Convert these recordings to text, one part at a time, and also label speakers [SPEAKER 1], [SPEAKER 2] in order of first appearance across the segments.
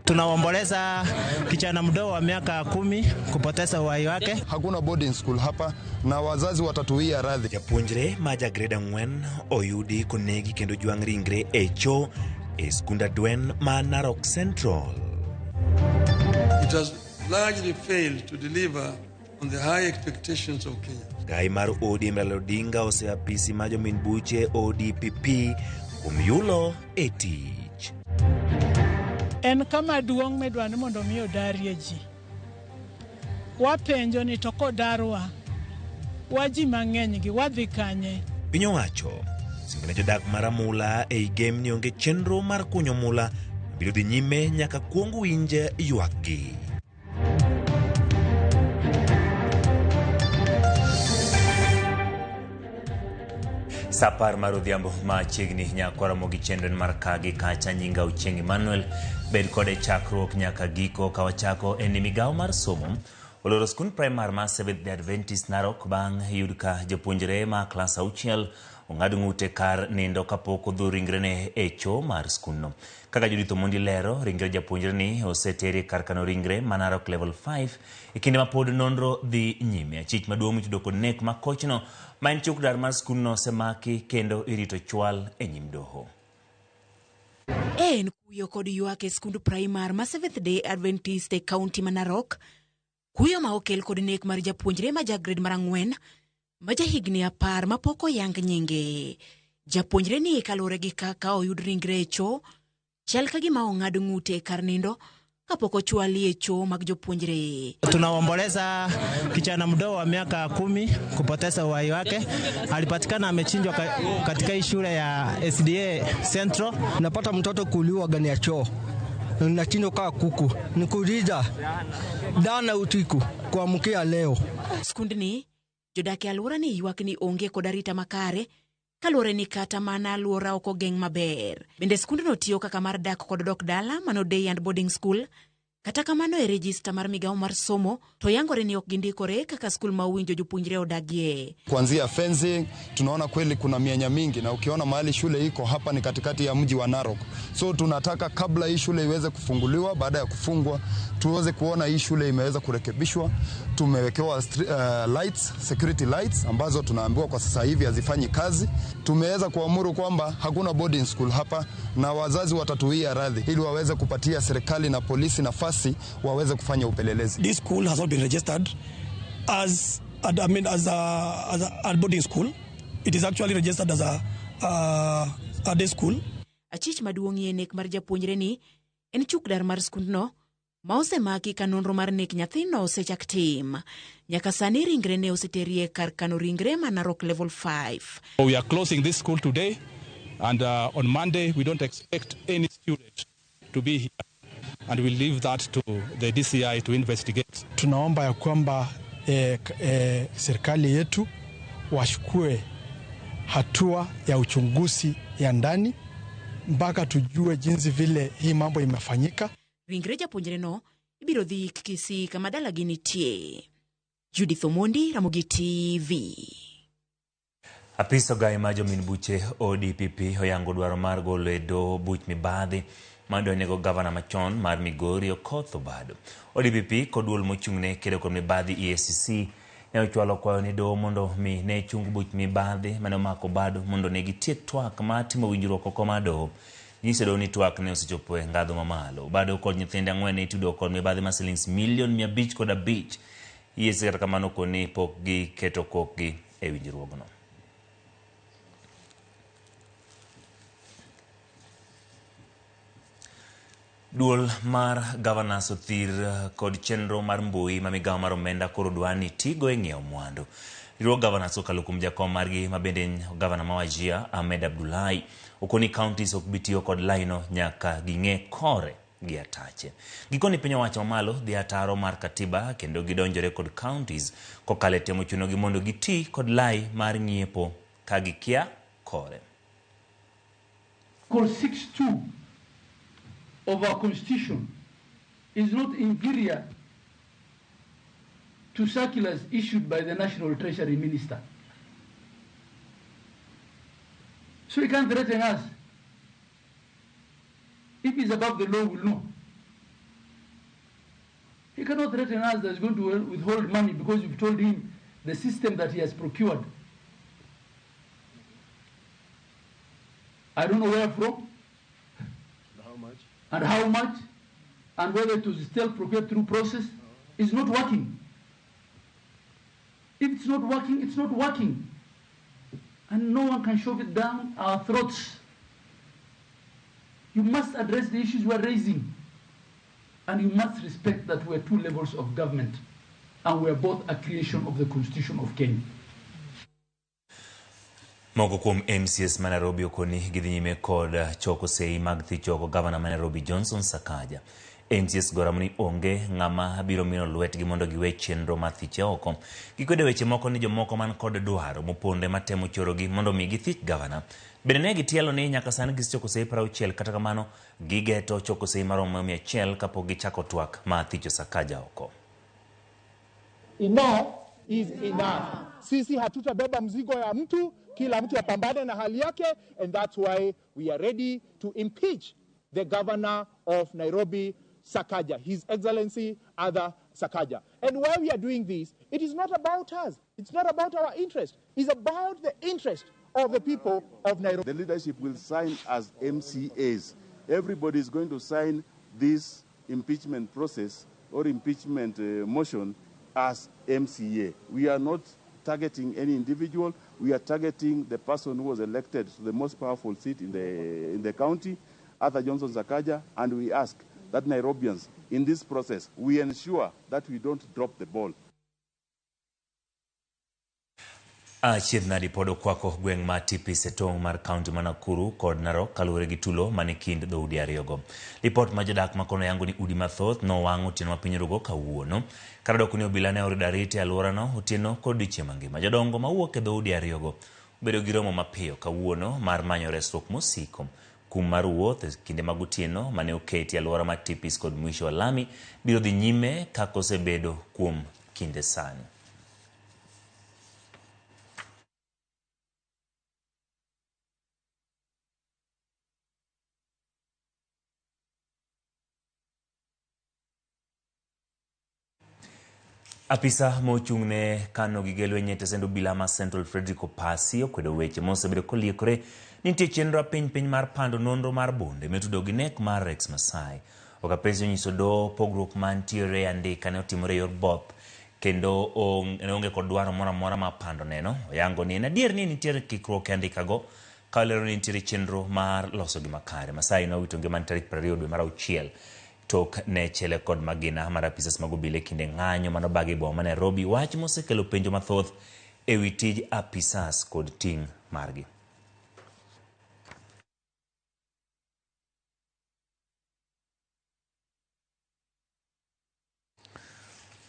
[SPEAKER 1] Tunaomboleza kijana mdogo wa miaka 10 kupoteza uhai wake.
[SPEAKER 2] Hakuna boarding school hapa na wazazi watatuia radhi.
[SPEAKER 3] Japuonjre ma ja grade 4 oyudi konegi kendo jwang' ringre e cho e skund adwen ma Narok Central.
[SPEAKER 4] It has largely failed to deliver on the high expectations of Kenya.
[SPEAKER 3] Gai mar ODM Raila Odinga oseapisi ma jomin buche ODPP kuom yulo e tich.
[SPEAKER 5] En kama duong' midwa ni mondo mi odarie ji. Wapenjo ni to kodarwa, wa ji mang'eny gi wadhi kanye?
[SPEAKER 3] Piny owacho singo ne jodak mar Amula ei Gem ni onge chenro mar kunyo mula biro dhi nyime nyaka kuong winj ywakgi. Sa 10 mar odhiambo machiegni nyakwara mogi chenro mar kagi kacha nyinga Ochieng' Emmanuel bed kode chakruok nyaka giko ka wachako en ni migawo mar somo oloro skund primar mar Seventh Day Adventist Narok bang' yud ka jopuonjre ma klas 6 ong'ad ng'ute kar nindo kapok odhur ringrene e cho mar skundno. Kaka Judith Omondi lero, ringre japuonjre ni oseteri kar kano ringre ma Narok Level 5 e kinde ma pod nonro dhi nyime. Achich maduong' mitudo kod nek ma kochno ma en chukdar mar skundno osemaki kendo irito chwal e nyim doho.
[SPEAKER 6] En kuyo kod ywak e skund primar ma Seventh Day Adventist e kaunti ma Narok. Kuyo ma okel kod nek mar japuonjre ma ja grade mar 4 ma jahigni 10 mapok oyang nyinge. Japuonjre ni kaluwore gi kaka oyud ringre e cho, chal ka gima ong'ad ng'ute kar nindo kapok ochwali e cho mag jopuonjre.
[SPEAKER 1] Tunaomboleza kijana mdogo wa miaka 10 kupoteza uhai wake. Alipatikana amechinjwa katika hii shule ya SDA Central.
[SPEAKER 7] Napata mtoto kuliwa gani ya choo. Nachinjwa kaa kuku. Nikuuliza dana utiku kuamkia leo.
[SPEAKER 6] Skundni jodak e alwora ni ywak ni onge kod arita makare kaluwore ni kata mana alwora ok ogeng' maber. Bende skundno tiyo kaka mar dak kod dok dala mano day and boarding school. Kata kamano e rejista mar migawo mar somo to yangore ni ok gindikore kaka skul ma owinjo jopuonjre odagie.
[SPEAKER 2] Kuanzia fencing tunaona kweli kuna mianya mingi, na ukiona mahali shule iko hapa ni katikati ya mji wa Narok. So tunataka kabla hii shule iweze kufunguliwa, baada ya kufungwa tuweze kuona hii shule imeweza kurekebishwa. Tumewekewa lights, security lights ambazo tunaambiwa kwa sasa hivi hazifanyi kazi. Tumeweza kuamuru kwamba hakuna boarding school hapa na wazazi watatuia radhi ili waweze kupatia serikali na polisi nafasi waweze kufanya upelelezi.
[SPEAKER 8] This school has not been registered as a boarding school. It is actually registered as a day school.
[SPEAKER 6] Achich maduong' e nek mar japuonjre ni en chukdar mar skundno ma osemaki ka nonro mar nek nyathino osechak tim. Nyaka sani ringre ne oseterie kar kano ringre ma Narok Level 5.
[SPEAKER 9] We are closing this school today, and on Monday we don't expect any student to be here. And we leave that to the DCI to investigate.
[SPEAKER 10] Tunaomba ya kwamba serikali yetu wachukue hatua ya uchunguzi ya ndani mpaka tujue jinsi vile hii mambo imefanyika.
[SPEAKER 6] Ringre japuonjre no ibiro dhi Kisii kama dalagi nitie. Judith Omondi, Ramogi TV.
[SPEAKER 3] Apis ogai ma jomin buche ODPP oyango dwaro mar golo e doho buch mibadhi madonjnego gavana machon mar Migori Okoth Obado. ODPP kod duol mochung'ne kedo kod mibadhi EACC ne ochwalo kwayo ne doho mondo mi ne chung buch mibadhi mane omako Obado mondo ne gitiek twak mar timo winjruok oko mar doho. Nyiso doho ni twak ne osechopo e ngadho mamalo. Obado kod nyithinde 4 ne itudo kod mibadhi mar silings milion 505. EACC kata kamano koni pok giketo kokgi e winjruogno. Duol mar governors othir kod chenro mar mbui ma migawo mar omenda koro dwani tigo e ng'iewo mwandu. Riwruog governors kokalo kuom jakom margi ma bende en gavana ma Wajir Ahmed Abdullahi okoni counties ok bi tiyo kod laino nyaka ging'e kore gi atache. Gikoni piny owacho mamalo dhi ataro mar katiba kendo gidonjore kod counties kokalo e temo chunogi mondo giti kod lai mar ng'iepo ka gikia kore.
[SPEAKER 11] Article 6(2) of our constitution is not inferior to circulars issued by the National Treasury Minister. So he can't threaten us. If he's above the law, we'll know. He cannot threaten us that he's going to withhold money because you've told him the system that he has procured. I don't know where from.
[SPEAKER 12] And how much?
[SPEAKER 11] And how much, and whether it was still procured through process, is not working. If it's not working, it's not working. And no one can shove it down our throats. You must address the issues we are raising. And you must respect that we are two levels of government, and we are both a creation of the Constitution of Kenya.
[SPEAKER 3] Moko kuom MCAs ma Nairobi okoni gidhi nyime kod choko sei mag thicho oko gavana ma Nairobi Johnson Sakaja. MCAs go ramo ni onge ng'ama biro mino lwetgi mondo giwe chenro mar thiche oko. Gikwedo weche moko ni jomoko man kod dwaro mopondo ema temo chorogi mondo mi githich gavana. Bende ne gitielo ni nyaka sani gisechoko sei 60 kata kamano gigeto choko sei maromo 100 kapok gichako twak mar thicho Sakaja oko.
[SPEAKER 13] Enough is enough. Sisi hatutabeba mzigo ya mtu, kila mtu apambane na hali yake, and that's why we are ready to impeach the governor of Nairobi, Sakaja, His Excellency Arthur Sakaja. And why we are doing this, it is not about us. It's not about our interest. It's about the interest of the people of Nairobi.
[SPEAKER 14] The leadership will sign as MCAs. Everybody is going to sign this impeachment process or impeachment motion as MCA. We are not targeting any individual. We are targeting the person who was elected to the most powerful seat in the county, Arthur Johnson Sakaja, and we ask that Nairobians, in this process, we ensure that we don't drop the ball.
[SPEAKER 3] Achiedh nadi pod okwako gweng' ma Tipis e tong' mar kaunti ma Nakuru kod Narok kaluwore gi tulo mane kind dhoudi ariyogo. Lipot ma jodak makono yango ni udi mathoth nowang' otieno ma piny orugo kawuono. Kar dok ni obila ne orido arita e alworano otieno kod odiechieng' mangima. Jodongo mawuok e dhoudi ariyogo obedo gi romo mapiyo kawuono mar manyo resruok mosiko. Kum mar wuoth e kinde mag otieno mane oketi e alwora mar Tipis kod mwisho wa lami biro dhi nyime kaka osebedo kuom kinde sani. Apisa mochung' ne kano gige lweny e tesend obila ma Central Frederick Opasi okwedo weche mosebedo koliekore ni nitie chenro piny piny mar pando nonro mar bunde mitudo gi nek mar Rex Masai. Okapesi onyiso doho pogruok mantiere e andika ne otimore e yor both kendo ne onge kod dwaro moro amora mar pando neno. Oyango ni en adier ni nitiere kikruok e andikago ka olero ni nitiere chenro mar loso gi makare. Masai nowito ngimane tarik 20 dwe mar auchiel tok ne chele kod magina mar apisas mag obila e kinde ng'anyo manobagi e boma ma Nairobi, wach mosekelo penjo mathoth e wi tij apisas kod ting' margi.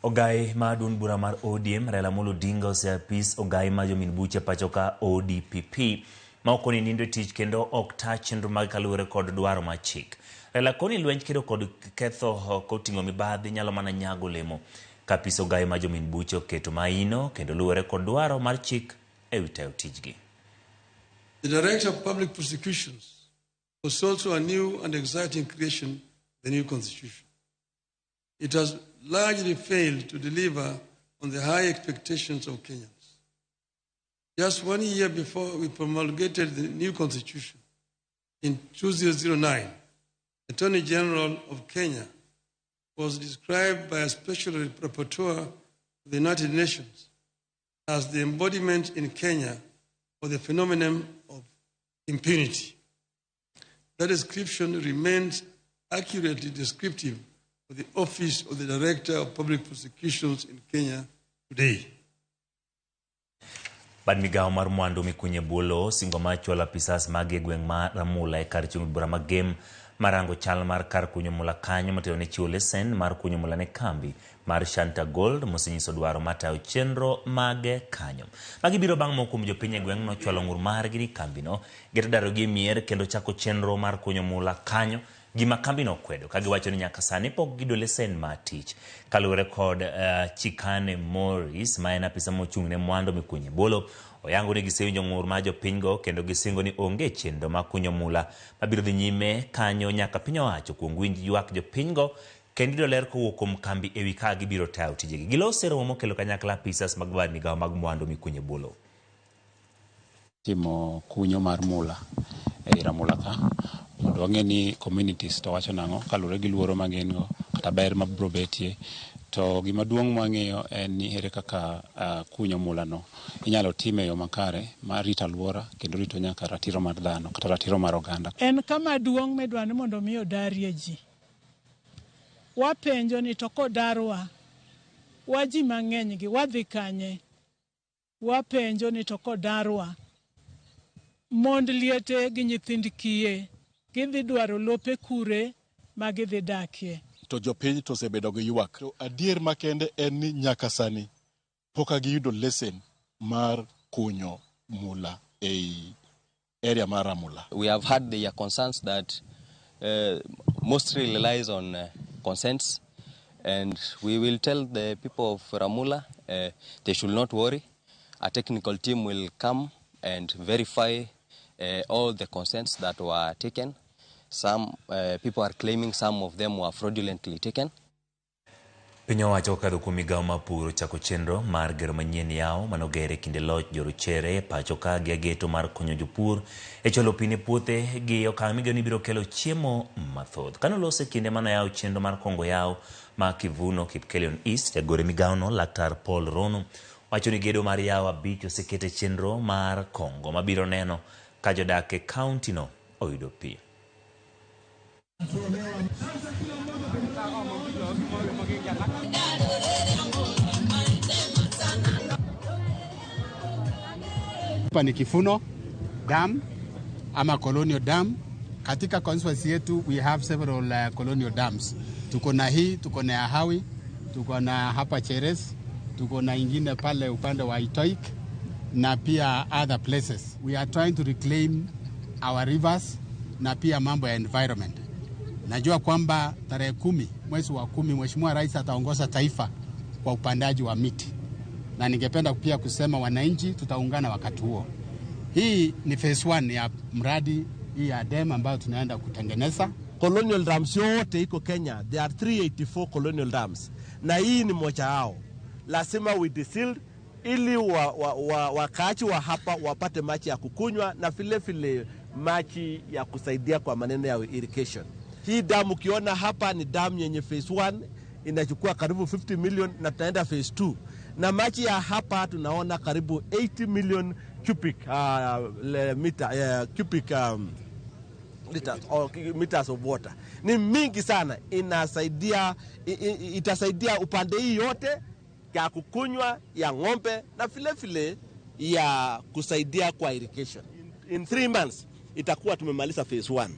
[SPEAKER 3] Ogai ma duond bura mar ODM Raila Amolo Odinga oseapis ogai ma jomin buche pacho ka ODPP ma okoni nindo e tich kendo ok ta chenro mag kaluwore kod dwaro mar chik. Raila koni lweny kedo kod ketho koting'o mibadhi nyalo mana nyago lemo ka apis ogai ma jomin buche oketo maino kendo luwore kod dwaro mar chik e wi tayo tijgi.
[SPEAKER 4] The Director of Public Prosecutions was also a new and exciting creation, the new constitution. It has largely failed to deliver on the high expectations of Kenyans. Just 1 year before we promulgated the new constitution, in 2009, the Attorney General of Kenya was described by a special rapporteur of the United Nations as the embodiment in Kenya of the phenomenon of impunity. That description remains accurately descriptive of the Office of the Director of Public Prosecutions in Kenya today.
[SPEAKER 3] Bad migawo mar mwandu mikunye bwo lowo singo mar chwalo apisas mag e gweng' ma Ramula e kar chung' bura ma Gem marango chal mar kar kunyo mula kanyo motelo ne chiwo lesen mar kunyo mula ne kambi mar Shanta Gold mosenyiso dwaro mar tayo chenro mage kanyo. Magi biro bang' moko kuom jopiny e gweng'no chwalo ng'ur margi ni kambino geto darogi e mier kendo chako chenro mar kunyo mula kanyo, gima kambino okwedo ka giwacho ni nyaka sani pok giyudo lesen mar tich. Kaluwore kod Chikane Morris ma en apisa mochung' ne mwandu mikunyo e bwo lowo, oyango ni gisewinjo ng'ur mar jopinygo kendo gisingo ni onge chenro mar kunyo mula mabiro dhi nyime kanyo nyaka piny owacho kuong winj ywak jopinygo Kendo yudo ler kowuok kuom kambi ewi kaka gibiro tayo tijegi. Giloso e romo mokelo kanyakla apisas mag bad migawo mag mwandu mikunyo e bwo lowo.
[SPEAKER 15] Timo kunyo mar mula ei Ramula ka mondo wang'e ni communities to wacho nang'o kaluwore gi luoro ma gin go kata ber ma biro betie. To gima duong' mwang'iyo en ni ere kaka kunyo mula no inyalo tim e yo makare mar rito alwora kendo rito nyaka ratiro mar dhano kata ratiro mar oganda.
[SPEAKER 5] En kama duong' midwa ni mondo mi odarie ji. Wapenjo ni to kodarwa, wa ji mang'eny gi wadhi kanye? Wapenjo ni to kodarwa, mond liete gi nyithind kiye gidhi dwaro lope kure ma gidhi dakie?
[SPEAKER 16] To jopiny to osebedo gi ywak. To adier makende en ni nyaka sani pok giyudo lesen mar kunyo mula ei area mar Ramula.
[SPEAKER 17] We have had their concerns that mostly relies on consents, and we will tell the people of Ramula they should not worry. A technical team will come and verify all the consents that were taken. Some people are claiming some of them were fraudulently taken.
[SPEAKER 3] Piny owacho kokadho kuom migawo mar pur ochako chenro mar gero manyien yawo manoger e kinde loch jorochere pacho ka gi ageto mar konyo jopur e chwalo pi ne puothe gi okang' migeno ni biro kelo chiemo mathoth. Kanoloso e kinde manoyawo chenro mar kongo yawo ma Kivuno Kipkelion East, jagoro e migawono Laktar Paul Rono wacho ni gedo mar yawo 5 oseket e chenro mar kongo mabiro neno ka jodak e kaunti no oyudo pi.
[SPEAKER 18] Hapa ni Kifuno Dam ama Colonial Dam. Katika constituency yetu we have several colonial dams. Tuko na hii, tuko na Hawi, tuko na hapa Cheres, tuko na ingine pale upande wa Itoik na pia other places. We are trying to reclaim our rivers na pia mambo ya environment. Najua kwamba tarehe 10 mwezi wa 10 Mheshimiwa Rais ataongoza taifa kwa upandaji wa miti. Na ningependa pia kusema wananchi tutaungana wakati huo. Hii ni phase 1 ya mradi hii ya dam ambayo tunaenda kutengeneza.
[SPEAKER 19] Colonial dams yote iko Kenya. There are 384 colonial dams. Na hii ni moja yao. Lazima we deseal ili wakaaji wa hapa wapate maji ya kukunywa na vile vile maji ya kusaidia kwa maneno ya irrigation. Hii damu ukiona hapa ni damu yenye phase 1 inachukua karibu 50 million na tunaenda phase 2. Na maji ya hapa tunaona karibu 80 million cubic meter, cubic liters or meters of water. Ni mingi sana, inasaidia, itasaidia upande hii yote ya kukunywa, ya ng'ombe na vile vile ya kusaidia kwa irrigation. In 3 months itakuwa tumemaliza phase 1.